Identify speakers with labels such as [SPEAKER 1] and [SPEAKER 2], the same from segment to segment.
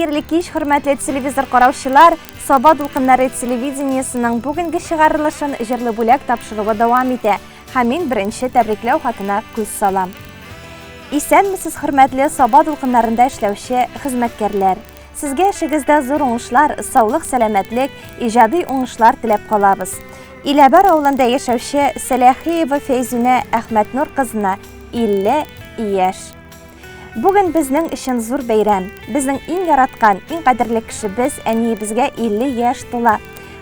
[SPEAKER 1] Хәерле кич, хөрмәтле телевизор караучылар! Саба дулкыннары телевидениесының бүгенге чыгарылышын җырлы бүләк тапшыруы дәвам итә. Һәм мин беренче тәбрикләү хатына күз салам. Исәнмесез, хөрмәтле Саба дулкыннарында эшләүче хезмәткәрләр! Сезгә эшегездә зур уңышлар, саулык-сәламәтлек, иҗади уңышлар теләп калабыз. Иләбәр авылында яшәүче Сәләхиева Фәйзүнә Әхмәтнур кызына 50 яшь. Бүген безнең өчен зур бәйрәм. Безнең иң яраткан, иң кадерле кешебез, әниебезгә 50 яшь тула.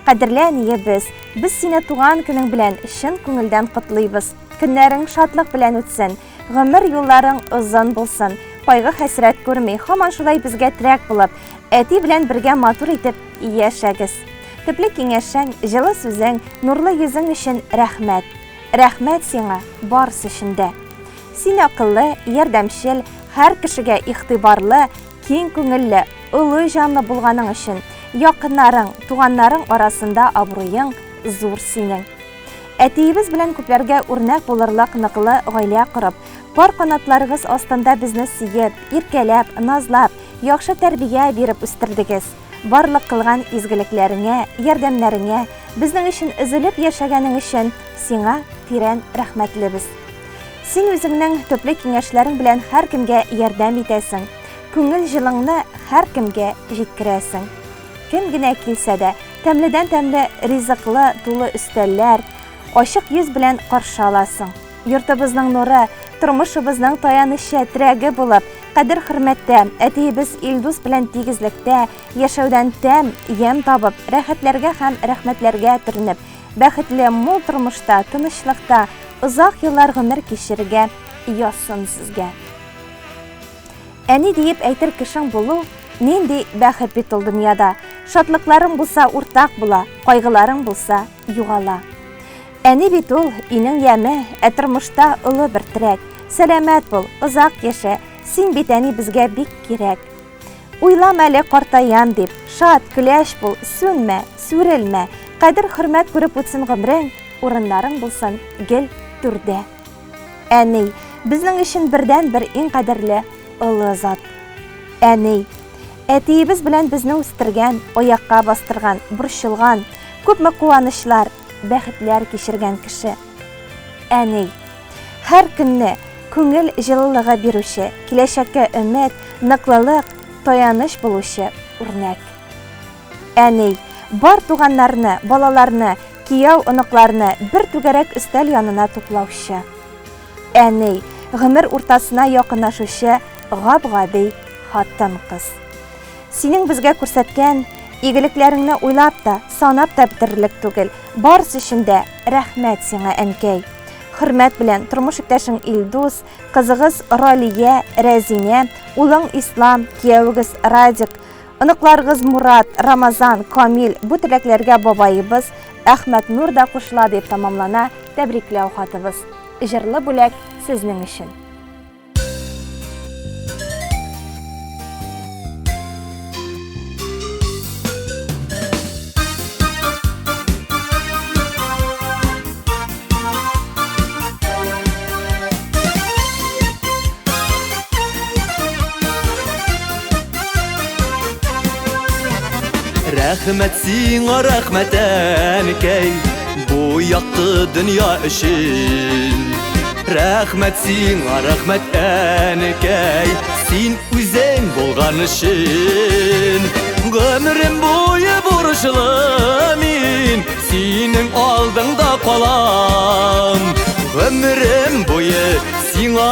[SPEAKER 1] Кадерле әниебез, без сине туган көнең белән чын күңелдән котлыйбыз. Көннәрең шатлык белән үтсен, гомер юлларың озын булсын. Кайгы-хәсрәт күрми, һаман шулай безгә терәк булып, әти белән бергә матур итеп яшәгез. Төпле киңәшең, җылы сүзең, нурлы йөзең өчен рәхмәт. Рәхмәт сиңа барысы өчен дә. Син акыллы, ярдәмчел, һәр кешегә игътибарлы, киң күңелле, олы җанлы булганың өчен якыннарың, туганнарың арасында абруең зур синең. Әтиебез белән күпләргә үрнәк булырлык ныклы гаилә корып, пар канатларыгыз астында безне сөеп, иркәләп, назлап, яхшы тәрбия биреп үстердегез. Барлык кылган изгелекләреңә, ярдәмнәреңә, безнең өчен өзелеп яшәгәнең өчен сиңа тирән рәхмәтлебез. Син үзеңнең төпле киңәшләрең белән һәркемгә ярдәм итәсең, күңел җылыңны һәркемгә җиткерәсең. Кем генә килсә дә, тәмледән-тәмле ризыклы тулы өстәлләр, ачык йөз белән каршы аласың. Йортыбызның нуры, тормышыбызның таянычы, терәге булып, кадер-хөрмәттә, әтиебез Илдус белән тигезлектә, яшәүдән тәм, ямь табып, рәхәтләргә һәм рәхмәтләргә төренеп, бәхетле, мул тормышта, тынычлыкта озак еллар гомер кичерергә язсын сезгә. Әни диеп әйтер кешең булу нинди бәхет бит ул дөньяда. Шатлыкларың булса уртак була, кайгыларың булса югала. Әни бит ул өйнең яме, ә тормышта олы бер терәк. Сәламәт бул, озак яшә, син бит әни безгә бик кирәк. Уйлама әле картаям дип, шат, көләч бул, сүнмә, сүрелмә. Кадер-хөрмәт күреп үтсен гомрең, урыннарың булсын гел түрдә. Әни, безнең өчен бердәнбер иң кадерле олы зат. Әни, әтиебез белән безне үстергән, аякка бастырган, борчылган, күпме куанычлар, бәхетләр кичергән кеше. Әни, һәр көнне күңел җылылыгы бирүче, киләчәккә өмет, ныклылык, таяныч булучы үрнәк. Әни, бар туганнарны, балаларны, кияү, оныкларны бер түгәрәк өстәл янына туплаучы. Әни, гомер уртасына якынлашучы гап-гади хатын-кыз. Синең безгә күрсәткән игелекләреңне уйлап та, санап та бетерерлек түгел. Барысы өчен дә рәхмәт сиңа, әнкәй. Хөрмәт белән тормыш иптәшең Илдус, кызыгыз Ралия, Рәзинә, улың Ислам, киявегез Радик, оныкларыгыз Мурат, Рамазан, Камил, бу теләкләргә бабаебыз Әхмәтнур да кушыла дип тәмамлана тәбрикләү хатыбыз. Җырлы бүләк сезнең өчен.
[SPEAKER 2] Рәхмәт сиңа, рәхмәт, әнкәй, бу якты дөнья өчен. Рәхмәт сиңа, рәхмәт, әнкәй, син үзең булган өчен. Гомерем буе бурычлы мин, синең алдыңда калам. Гомерем буе сиңа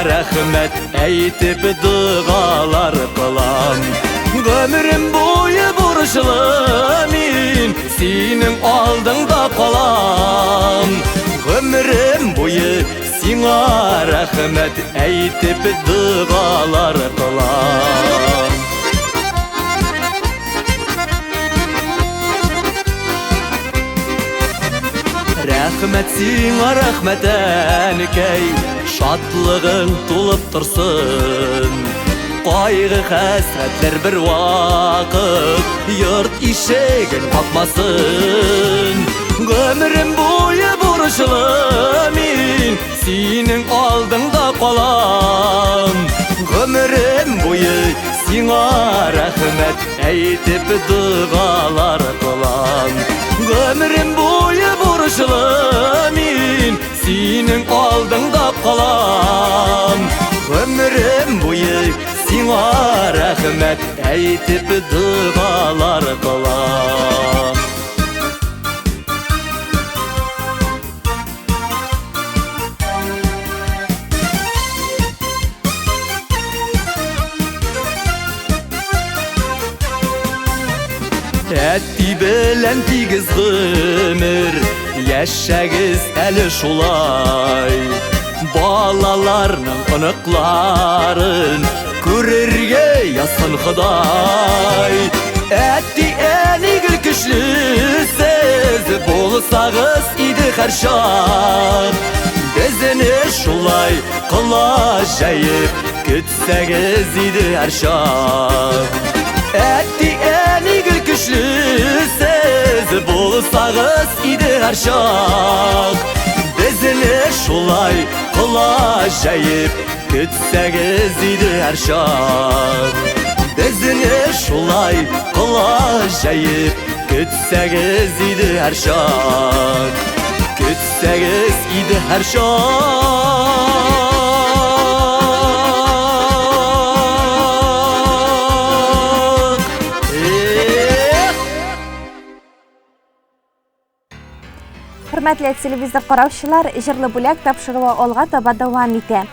[SPEAKER 2] рәхмәт әйтеп догалар кылам. Гомерем буе бурычлы мин, синең алдыңда калам. Гомерем буе сиңа рәхмәт әйтеп догалар кылам. Рәхмәт сиңа, рәхмәт, әнкәй, шатлыгың тулып торсын. Кайгы хәсрәтләр бер вакыт йорт ишеген какмасын. Гомерем буе бурычлы мин, синең алдыңда калам. Гомерем буе сиңа сиңа рәхмәт әйтеп догалар кылам. Гомерем буе бурычлы мин синең алдыңда калам. Гомерем буе сиңа рәхмәт әйтеп догалар кылам. Әти белән тигез гомер яшәгез әле шулай. Балаларның оныкларын күрергә язсын Ходай. Әти, әни гел көчле сез булсагыз иде һәрчак. Безне шулай колач җәеп көтсәгез иде һәрчак. Әти, әни гел көчле сез булсагыз иде һәрчак. Безне шулай колач җәеп көтсәгез иде һәрчак. Безне шулай колач җәеп көтсәгез иде һәрчак. Көтсәгез иде һәрчак. Эх!
[SPEAKER 1] Хөрмәтле телевизор караучылар, җырлы бүләк тапшыруы алга таба дәвам итә.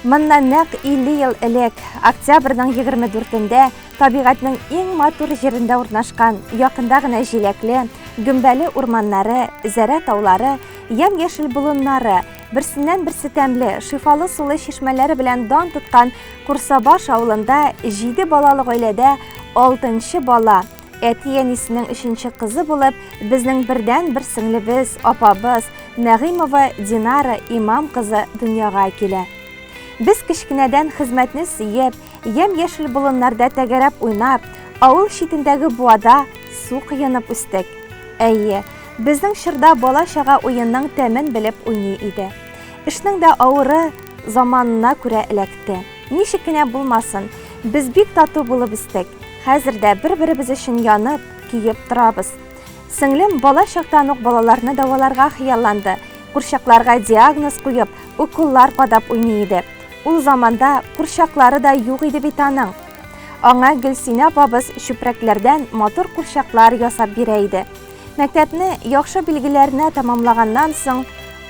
[SPEAKER 1] Моннан нәкъ 50 ел элек, октябрьнең 24-ндә табигатьнең иң матур җирендә урнашкан, якында гына җиләкле, гөмбәле урманнары, зәрә таулары, ямь-яшел болыннары, берсеннән-берсе тәмле, шифалы сулы чишмәләре белән дан тоткан Курсабаш авылында җиде балалы гаиләдә алтынчы бала, Әти-әнисенең өченче кызы булып, безнең бердәнбер сеңлебез, апабыз Нәгыймова Динара Имам кызы дөньяга килә. Без кечкенәдән хезмәтне сөеп, ямь-яшел болыннарда тәгәрәп уйнап, авыл читендәге буада су коенып үстек. Әйе, безнең чорда бала-чага уенның тәмен белеп уйный иде. Эшнең дә авыры заманына күрә эләкте. Ничек кенә булмасын, без бик тату булып үстек. Хәзер дә бер-беребез өчен янып, көеп торабыз. Сеңлем бала чактан ук балаларны дәваларга хыялланды. Курчакларга диагноз куеп, уколлар кадап уйный иде. Ул заманда курчаклары да юк иде бит аның. Аңа Гөлсинә апабыз чүпрәкләрдән матур курчаклар ясап бирә иде. Мәктәпне яхшы билгеләренә тәмамлаганнан соң,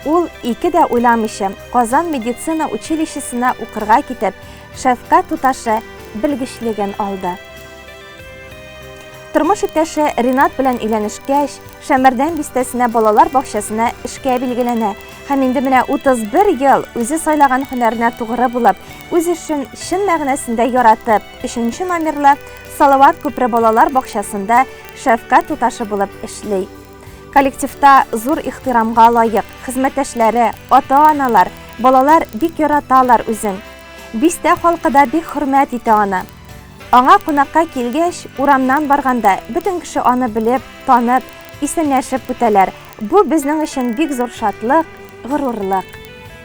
[SPEAKER 1] ул ике дә уйламыйча Казан медицина училищесына укырга китеп, шәфкать туташы белгечлеген алды. Тормыш иптәше Ринат белән өйләнешкәч, Шәмәрдән бистәсенә балалар бакчасына эшкә билгеләнә һәм инде менә 31 ел үзе сайлаган һөнәренә тугры булып, үз эшен чын мәгънәсендә яратып, өченче номерлы Салават күпере балалар бакчасында шәфкать туташы булып эшли. Коллективта зур ихтирамга лаек, хезмәттәшләре, ата-аналар, балалар бик яраталар үзен. Бистә халкы да бик хөрмәт итә аны. Аңа кунакка килгәч, урамнан барганда, бөтен кеше аны белеп, танып, исәнләшеп үтәләр. Бу безнең өчен бик зур шатлык, горурлык.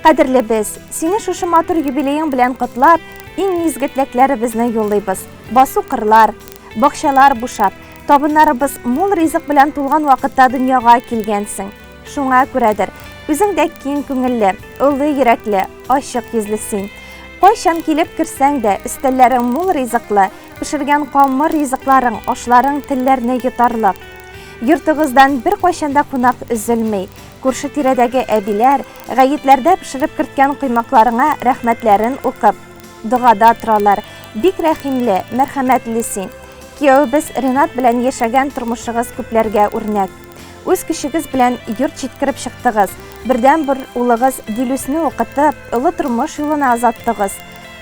[SPEAKER 1] Кадерлебез, сине шушы матур юбилеең белән котлап, иң изге теләкләребезне юллыйбыз. Басу-кырлар, бакчалар бушап, Табыннарыбыз мул ризык белән тулган вакытта дөньяга килгәнсең. Шуңа күрәдер, үзең дә киң күңелле, олы йөрәкле, ачык йөзле син. Кайчан килеп керсәң дә, өстәлләрең мул ризыклы, пешергән камыр ризыкларың, ашларың телләрне йотарлык. Йортыгыздан беркайчан да кунак өзелми. Күрше-тирәдәге әбиләр, гаетләрдә пешереп керткән коймакларыңа рәхмәтләрен укып, догада торалар. Бик рәхимле, мәрхәмәтле син. Киявебез Ренат белән яшәгән тормышыгыз күпләргә үрнәк. Үз көчегез белән йорт җиткереп чыктыгыз. Бердәнбер улыгыз Дилүсне укытып, олы тормыш юлына озаттыгыз.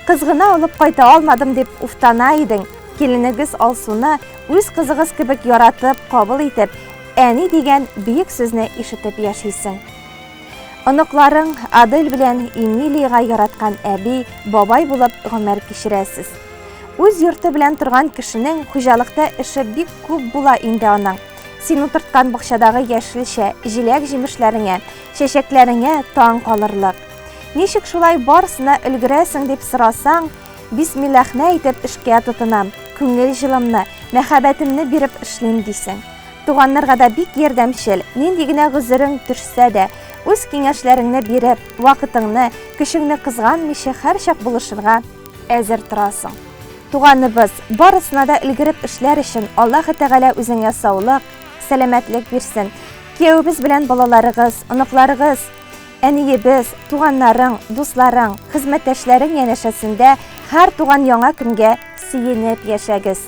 [SPEAKER 1] Кыз гына алып кайта алмадым дип уфтана идең. Киленегез Алсуны үз кызыгыз кебек яратып, кабул итеп, әни дигән бөек сүзне ишетеп яшисең. Оныкларың Адель белән Эмилиягә яраткан әби, бабай булып гомер кичерәсез. Үз йорты белән торган кешенең хуҗалыкта эше бик күп була инде аның. Син утырткан бакчадагы яшелчә, җиләк-җимешләреңә, чәчәкләреңә таң калырлык. Ничек шулай барысына өлгерәсең дип сорасаң, Бисмилләһне әйтеп эшкә тотынам, күңел җылымны, мәхәббәтемне биреп эшлим, дисең. Туганнарга да бик ярдәмчел, нинди генә гозерең төшсә дә, үз киңәшләреңне биреп, вакытыңны, көчеңне кызганмыйча һәрчак булышырга әзер торасың. Туганыбыз, барысына да өлгереп эшләр өчен Аллаһы Тәгалә үзеңә саулык, сәламәтлек бирсен. Киявебез белән балаларыгыз, оныкларыгыз, әниебез, туганнарың, дусларың, хезмәттәшләрең янәшәсендә һәр туган яңа көнгә сөенеп яшәгез.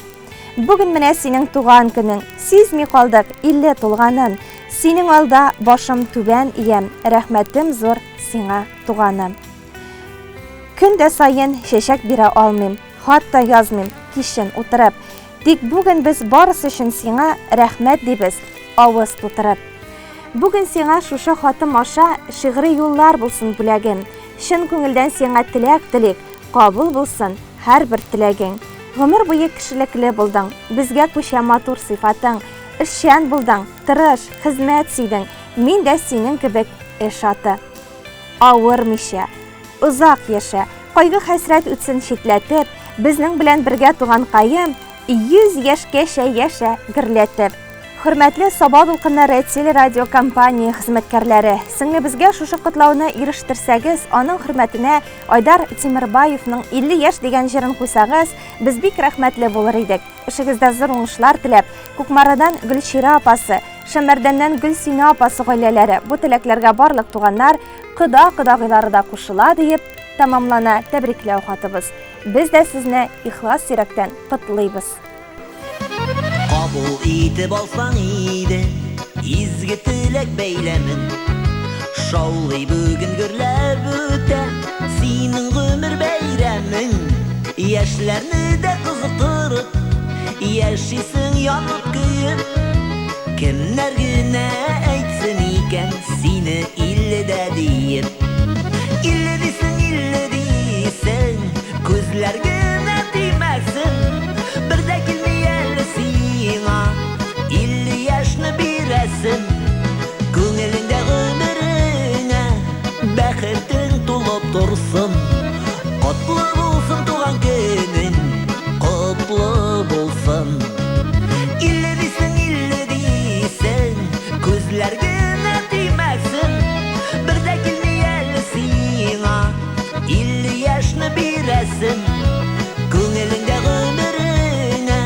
[SPEAKER 1] Бүген менә синең туган көнең, сизми калдык 50 тулганын. Синең алда башым түбән иям, рәхмәтем зур сиңа, туганым. Көн дә саен чәчәк бирә алмыйм, хат та язмыйм, кичен утырып. Тик бүген без барысы өчен сиңа рәхмәт дибез, авыз тутырып. Бүген сиңа шушы хатым аша шигъри юллар булсын бүләгем. Чын күңелдән сиңа теләк телик, кабул булсын һәрбер теләгең. Гомер буе кешелекле булдың, безгә күчә матур сыйфатың. Эшчән булдың, тырыш, хезмәт сөйдең, мин дә синең кебек эш аты. Авырмыйча, озак яшә, кайгы-хәсрәт үтсен читләтеп, безнең белән бергә туганкаем, 100 яшькәчә яшә гөрләтеп. Хөрмәтле Саба дулкыннары телерадиокомпания хезмәткәрләре, сеңлебезгә шушы котлауны ирештерсәгез, аның хөрмәтенә Айдар Тимербаевның 50 яшь дигән җырын куйсагыз, без бик рәхмәтле булыр идек. Эшегездә зур уңышлар теләп, Кукмарадан Гөлчирә апасы, Шәмәрдәннән Гөлсинә апасы гаиләләре бу теләкләргә барлык туганнар, кода-кодагыйлары да кушыла диеп тәмамлана тәбрикләү хатыбыз. Без дә сезне ихлас йөрәктән котлыйбыз.
[SPEAKER 2] Кабул итеп алсаң иде изге теләк бәйләмен. Шаулый бүген гөрләп үтә синең гомер бәйрәмең. Яшьләрне дә кызыктырып, яшисең янып көеп. Кемнәр генә әйтсен икән сине илледә диеп. Илле дисең, илле дисең, күзләр генә тимәсен. Бер дә килми әле сиңа 50 яшьне бирәсем. Күңелеңдә гомереңә бәхетең тулып торсын. Котлы булсын туган көнең, котлы булсын. Илле дисең, илле дисең, күзләр генә тимәсен. Бер дә килми әле сиңа 50 яшьне бирәсем. Күңелеңдә гомереңә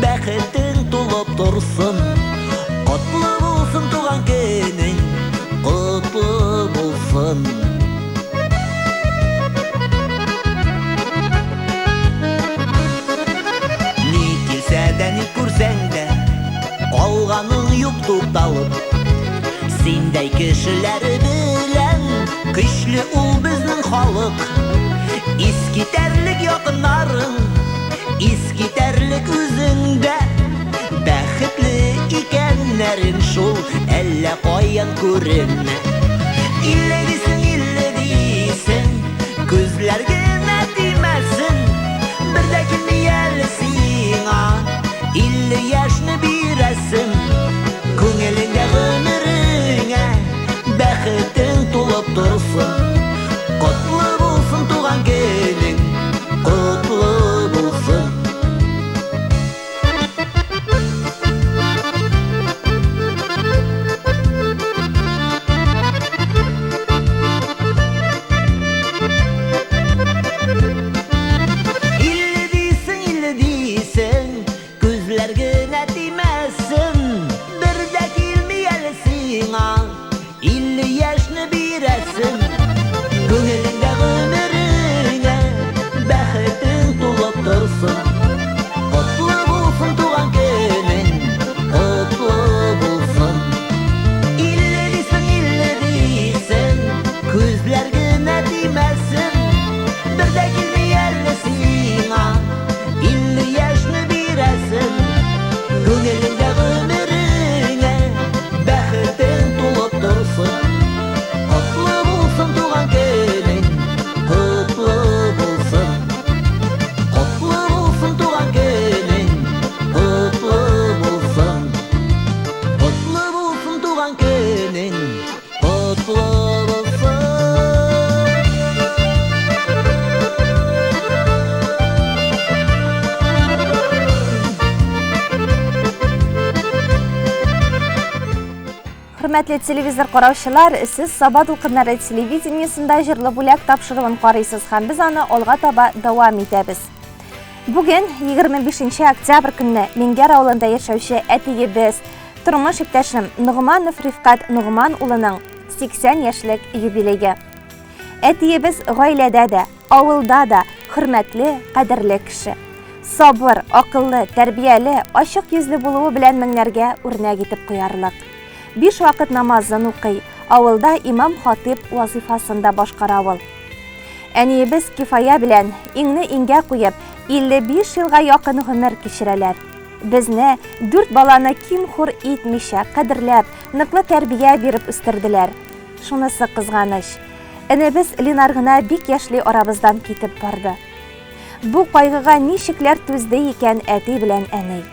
[SPEAKER 2] бәхетең тулып торсын. Котлы булсын туган көнең, котлы булсын. Ни килсә дә, ни күрсәң дә, калганың юк тукталып. Синдәй кешеләр белән көчле ул безнең халык. Искитәрлек якыннарың, искитәрлек үзең дә. Бәхетле икәннәрең шул әллә каян күренә. Илле дисең, илле дисең, күзләр генә тимәсен. Бер дә килми әле сиңа 50 яшьне бирәсем. Күңелеңдә гомереңә бәхетең тулып торсын. Котлы булсын туган көнең, котлы булсын. Илле дисең, илле дисең, күзләр генә тимәсен. Бер дә килми әле сиңа 50 яшьне бирәсем. Күңелеңдә гомереңә бәхетең тулып торсын. Котлы булсын туган көнең, котлы булсын. Илле дисең, илле дисең, күзләр генә тимәсен. Бер дә килми әле сиңа 50 яшьне бирәсем. Күңелеңдә гомереңә бәхетең тулып торсын. Котлы булсын туган
[SPEAKER 1] Хөрмәтле телевизор караучылар, сез Саба дулкыннары телевидениесендә җырлы бүләк тапшыруын карыйсыз һәм без аны алга таба дәвам итәбез. Бүген 25 октябрь көнне Мингәр авылында яшәүче әтиебез, тормыш иптәшем Ногманов Рифкать Ногман улының 80 яшьлек юбилее. Әтиебез гаиләдә дә, авылда да хөрмәтле, кадерле кеше. Сабыр, акыллы, тәрбияле, ачык йөзле булуы белән меңнәргә үрнәк итеп куярлык. Биш вакыт намазын укый, авылда имам-хатыйп вазыйфасын да башкара ул. Әниебез Кифая белән иңне иңгә куеп, 55 елга якын гомер кичерәләр. Безне, дүрт баланы ким-хур итмичә, кадерләп, ныклы тәрбия биреп үстерделәр. Шунысы кызганыч, энебез Ленар гына бик яшьли арабыздан китеп барды. Бу кайгыга ничекләр түзде икән әти белән әни?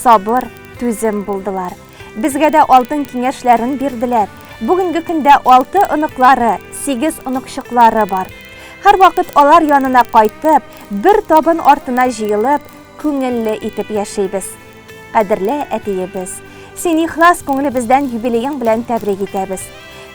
[SPEAKER 1] Сабыр, түзем булдылар. Безгә дә алтын киңәшләрен бирделәр. Бүгенге көндә алты оныклары, сигез оныкчыклары бар. Һәрвакыт алар янына кайтып, бер табын артына җыелып, күңелле итеп яшибез. Кадерле әтиебез, сине ихлас күңелебездән юбилеең белән тәбрик итәбез.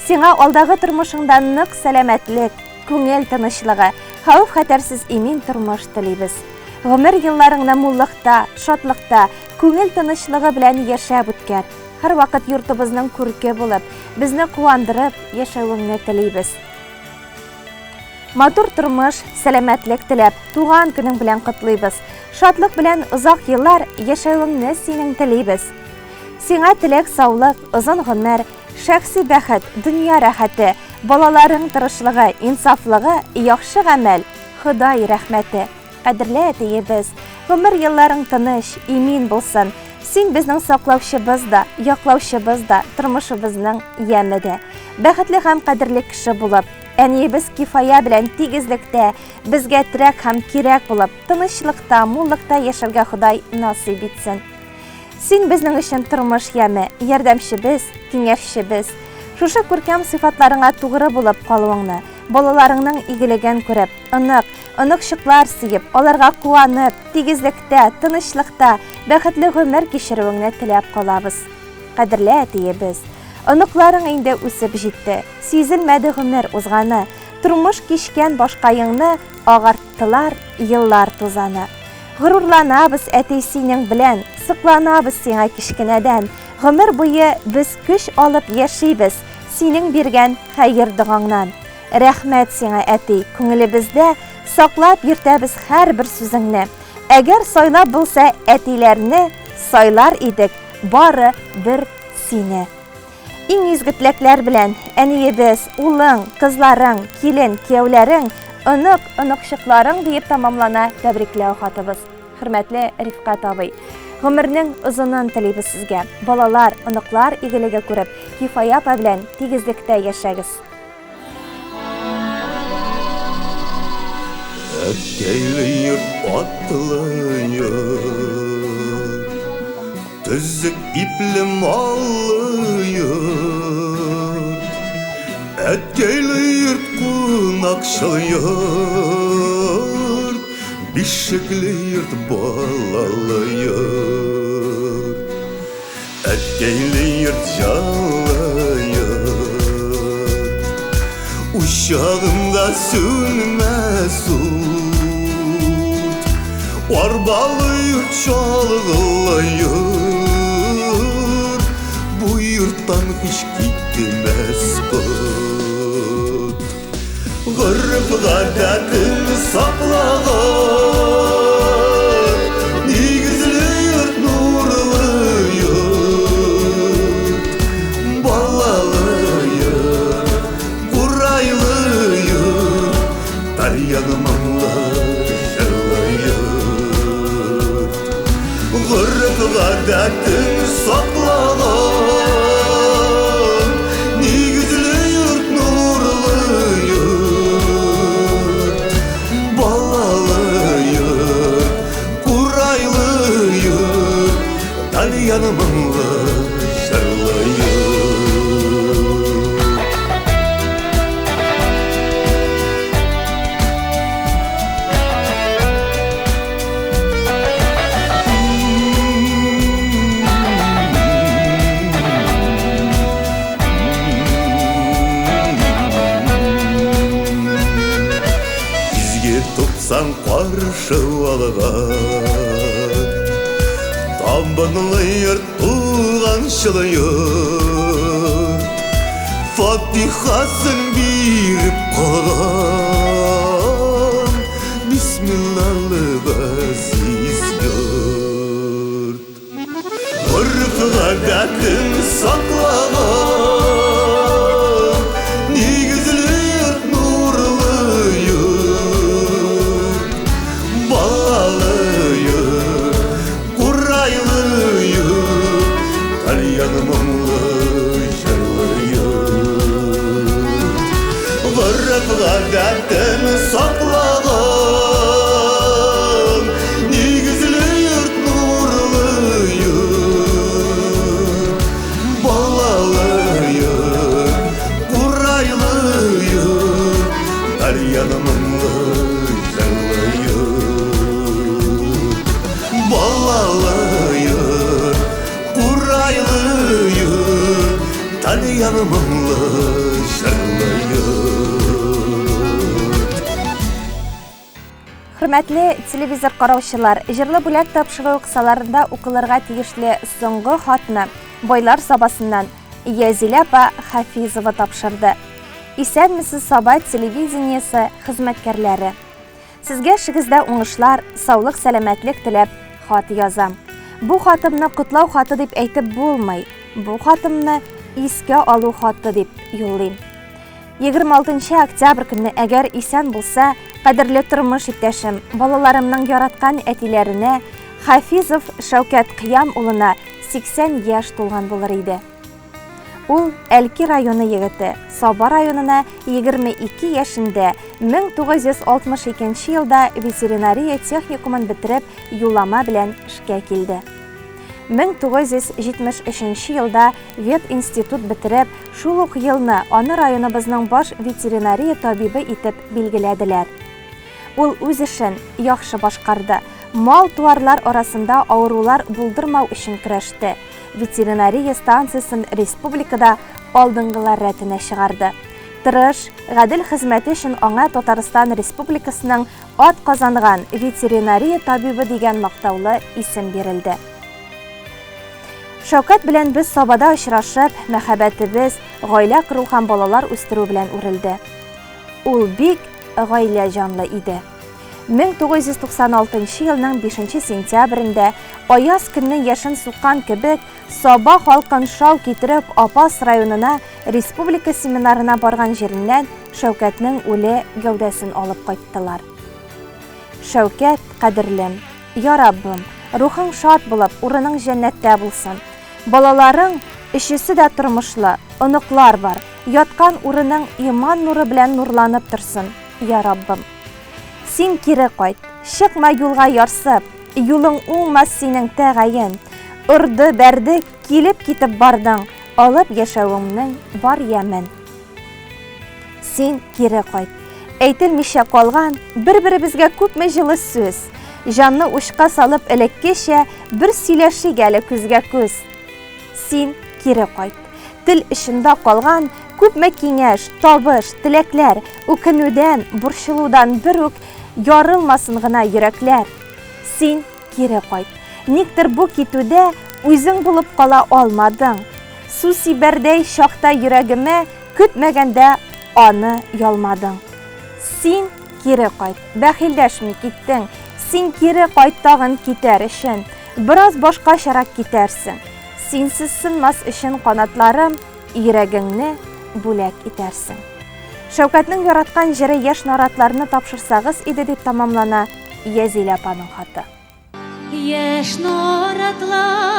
[SPEAKER 1] Сиңа алдагы тормышыңда нык сәламәтлек, күңел тынычлыгы, хәвеф-хәтәрсез имин тормыш телибез. Гомер елларыңны муллыкта, шатлыкта, күңел тынычлыгы белән яшәп үткәр. Һәрвакыт йортыбызның күрке булып, безне куандырып яшәвеңне телибез. Матур тормыш, сәламәтлек теләп, туган көнең белән котлыйбыз. Шатлык белән озак еллар яшәвеңне синең телибез. Сиңа теләк саулык, озын гомер, шәхси бәхет, дөнья рәхәте, балаларың тырышлыгы, инсафлыгы, яхшы гамәл, Ходай рәхмәте. Кадерле әтиебез, гомер елларың тыныч, имин булсын. Син безнең саклаучыбыз да, яклаучыбыз да, тормышыбызның яме дә. Бәхетле һәм кадерле кеше булып, әниебез Кифая белән тигезлектә, безгә терәк һәм кирәк булып, тынычлыкта, муллыкта яшәргә Ходай насыйп итсен. Син безнең өчен тормыш яме, ярдәмчебез, киңәшчебез. Шушы күркәм сыйфатларыңа тугры булып калуыңны, балаларыңның игелеген күреп, онык, оныкчыклар сөеп, аларга куанып, тигезлектә, тынычлыкта, бәхетле гомер кичерүеңне теләп калабыз. Кадерле әтиебез! Оныкларың инде үсеп җитте, сизелмәде гомер узганы, тормыш кичкән башкаеңны агарттылар еллар тузаны. Горурланабыз, әти, синең белән, сокланабыз сиңа кечкенәдән. Гомер буе без көч алып яшибез, синең биргән хәер-догаңнан. Рәхмәт сиңа, әти, күңелебездә саклап йөртәбез һәрбер сүзеңне. Әгәр сайлап булса әтиләрне, сайлар идек бары бер сине. Иң изге теләкләр белән, әниебез, улың, кызларың, килен, кияүләрең, онык, оныкчыкларың диеп тәмамлана тәбрикләү хатыбыз. Хөрмәтле Рифкать абый, гомернең озынын телибез сезгә. Балалар, оныклар игелеге күреп, Кифая апа белән тигезлектә яшәгез.
[SPEAKER 3] Әткәйле йорт, атлы йорт, Төзек ипле маллы йорт. Әткәйле йорт, кунакчыл йорт, Бишекле йорт, балалы йорт. Әткәйле йорт, җанлы йорт, Учагында сүнмәс ут. Арбалы йорт, чалгылы йорт, Бу йорттан һич китмәс кот. Гореф-гадәтен саклаган, Нигезле йорт, нурлы йорт, Балалы йорт, курайлы йорт, Тальян моңлы җырлы йорт. Гореф-гадәтен саклаган, Нигезле йорт, нурлы йорт, Балалы Чыксаң каршы алган. Табынлы йорт туган йорт, Фатихасын биреп калган. Бисмиллалы газиз йорт. Гореф-гадәтен саклаган, Нигезле йорт, нурлы йорт, Балалы йорт, курайлы йорт, Тальян моңлы җырлы йорт. Гореф-гадәтен саклаган, Нигезле йорт, нурлы йорт, Балалы йорт, курайлы йорт, Тальян моңлы җырлы йорт. Балалы йорт, курайлы йорт, Тальян моңлы җырлы йорт.
[SPEAKER 1] Хөрмәтле телевизор караучылар, җырлы бүләк тапшыруы кысаларында укылырга тиешле соңгы хатны Байлар Сабасыннан Язилә апа Хафизова тапшырды. Исәнмесез, Саба телевидениесе хезмәткәрләре. Сезгә эшегездә уңышлар, саулык, сәламәтлек теләп хат язам. Бу хатымны котлау хаты дип әйтеп булмый. Бу хатымны искә алу хаты дип юллыйм. 26 октябрь көнне, әгәр исән булса, кадерле тормыш иптәшем, балаларымның яраткан әтиләренә Хафизов Шәүкәт Кыям улына 80 яшь тулган булыр иде. Ул Әлки районы егете, Саба районына 22 яшендә 1962 елда ветеринария техникумын бетереп, юллама белән эшкә килде. 1973 елда ветинститут бетереп, шул ук елны аны районыбызның баш ветеринария табибы итеп билгеләделәр. Ул үз эшен яхшы башкарды. Мал-туарлар арасында авырулар булдырмау өчен көрәште. Ветеринария станциясен республикада алдынгылар рәтенә чыгарды. Тырыш, гадел хезмәте өчен аңа Татарстан Республикасының атказанган ветеринария табибы дигән мактаулы исем бирелде. Шәүкәт белән без Сабада очрашып, мәхәббәтебез гаилә кору һәм балалар үстерү белән үрелде. Ул бик гаилә җанлы иде. 1996 елның 5 сентябрендә аяз көнне яшен суккан кебек Саба халкын шау китереп Апас районына республика семинарына барган җиреннән Шәүкәтнең үле гәүдәсен алып кайттылар. Шәүкәт, кадерлем, я Раббым, рухың шат булып, урының җәннәттә булсын. Балаларың өчесе дә тормышлы, оныклар бар. Яткан урының иман нуры белән нурланып торсын, я Раббым. Син кире кайт, чыкма юлга ярсып, юлың уңмас синең тәгаен. Орды, бәрде, килеп китеп бардың, алып яшәвеңнең бар ямен. Син кире кайт. Әйтелмичә калган бер-беребезгә күпме җылы сүз. Җанны учка салып элеккечә бер сөйләшик әле күзгә күз. Син кире кайт. Тел очында калган күпме киңәш, табыш, теләкләр, үкенүдән, борчылудан бер үк ярылмасын гына йөрәкләр. Син кире кайт. Никтер бу китүдә үзең булып кала алмадың. Су сибәрдәй чакта йөрәгемә көтмәгәндә аны ялмадың. Син кире кайт, бәхилләшми киттең. Син кире кайт тагын китәр өчен. Бераз башкачарак китәрсең. Синсез сынмас өчен канатларым, йөрәгеңне бүләк итәрсең. Шәүкәтнең яраткан җыры Яшь наратларны тапшырсагыз иде дип тамамлана Язилә апаның хаты.
[SPEAKER 4] Яшь наратлар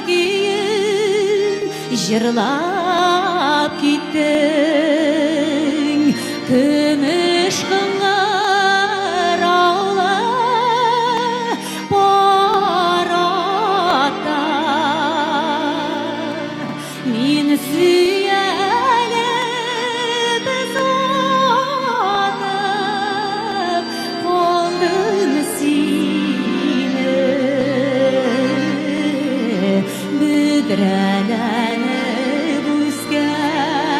[SPEAKER 4] көен җырлап киттең, Көмеш кыңгыраулы пар атта. Мин сөялеп озатып калдым сине, бөдрәләнеп үскән.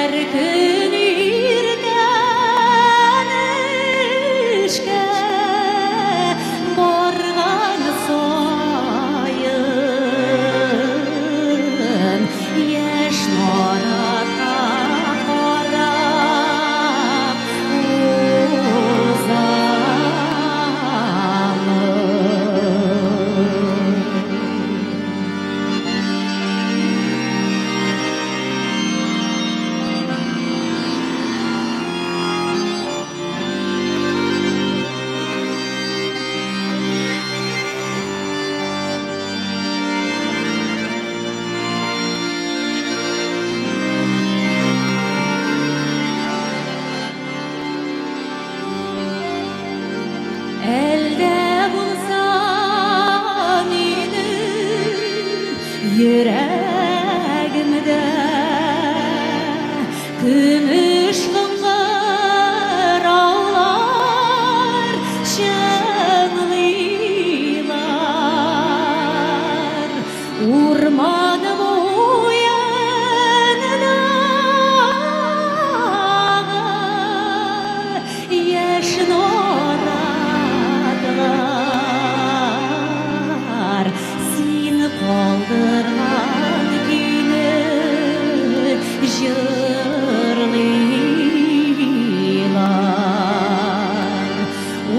[SPEAKER 4] Һәр көн иртән эшкә барган саен яшь наратка карап узамын. Әлдә булса минем йөрәгемдә көмеш кыңгыраулар чыңлыйлар. Урман буендагы яшь наратлар син калдырган көйне җырлыйлар.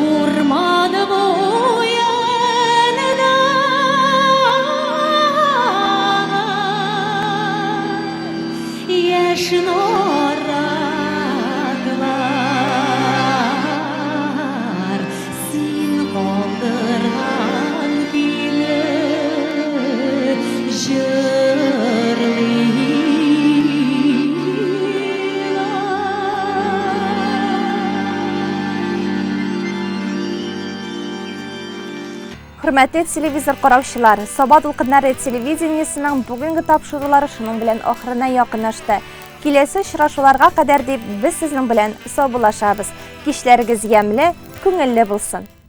[SPEAKER 4] Урман буенда яшь наратлар син калдырган көйне җырлыйлар.
[SPEAKER 1] Хөрмәтле телевизор караучылар, Саба дулкыннары телевидениесының бүгенге тапшырулары шуның белән ахырына якынлашты. Киләсе очрашуларга кадәр дип без сезнең белән саубуллашабыз. Кичләрегез ямьле, күңелле булсын.